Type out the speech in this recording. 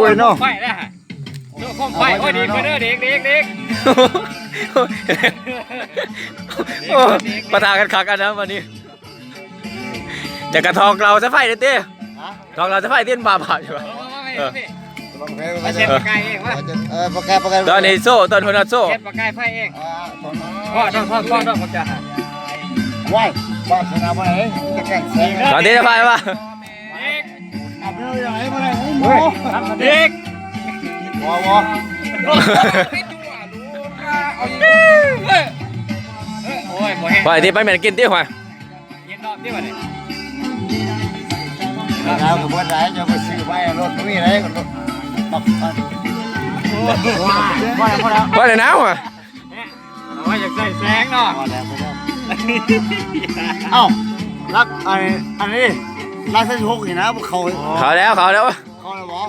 ໂອ້ຍເນາະ ໄຟແລ້ວ ໂຊກໂຄມໄຟ ໂອ້ຍ ດີກວ່າເດີ ດີກ ດີກ ດີກ ໂອ້ ປະທະກັນຄັກອັນນະບັດນີ້ ຈະກະທອກເຫຼົ້າໃສ່ໄຟເດ້ຕິ ຮະ ທອກເຫຼົ້າໃສ່ໄຟຕິ ມັນບາບໆຢູ່ ເອີ ເອີ ເອົາເຊັດປາກາຍເອງວະ ເອີ ປາກາຍ ປາກາຍ ຕອນນີ້ໂຊ ຕອນເພິ່ນວ່າໂຊ ເຊັດປາກາຍໄຟເອງ ອ່າ ຕອນ ພໍ ພໍ ພໍ ພໍ ພໍ ພໍ ພໍ ໄວ້ ວາສະໜາບໍ່ໄດ້ ຈະແກ່ງແສງ ຕອນນີ້ໄຟວ່າ ເດັກ ເອົາໄປເອົາໃຫ້ບໍ່ໄດ້ ເຮີ້ຍ ເດັກ ບໍ່ ບໍ່ ໂອ້ຍ ບໍ່ແຮງ ໄປຕິ ໄປແມ່ນກິນຕິ ຫວາຍ ເຢັນນອກຕິບັດນີ້ ແລ້ວກໍບໍ່ໄດ້ ຈະໄປຊື້ໄວ້ລົດບໍ່ມີໄດ້ ລົດບັກ ພໍແລ້ວ ພໍແລ້ວ ພໍແລ້ວນະ ຫວາຍ ໂອ້ຍ ຢາກໃສ່ແສງເນາະ ພໍແລ້ວ ພໍແລ້ວ ເອົ້າ ຫຼັກ ອັນນີ້ ອັນນີ້ ຫຼັກສິບຫົກນີ້ນະ ພວກເຂົາ ເຂົ້າແລ້ວ ເຂົ້າແລ້ວ ເຂົ້າແລ້ວບໍ່?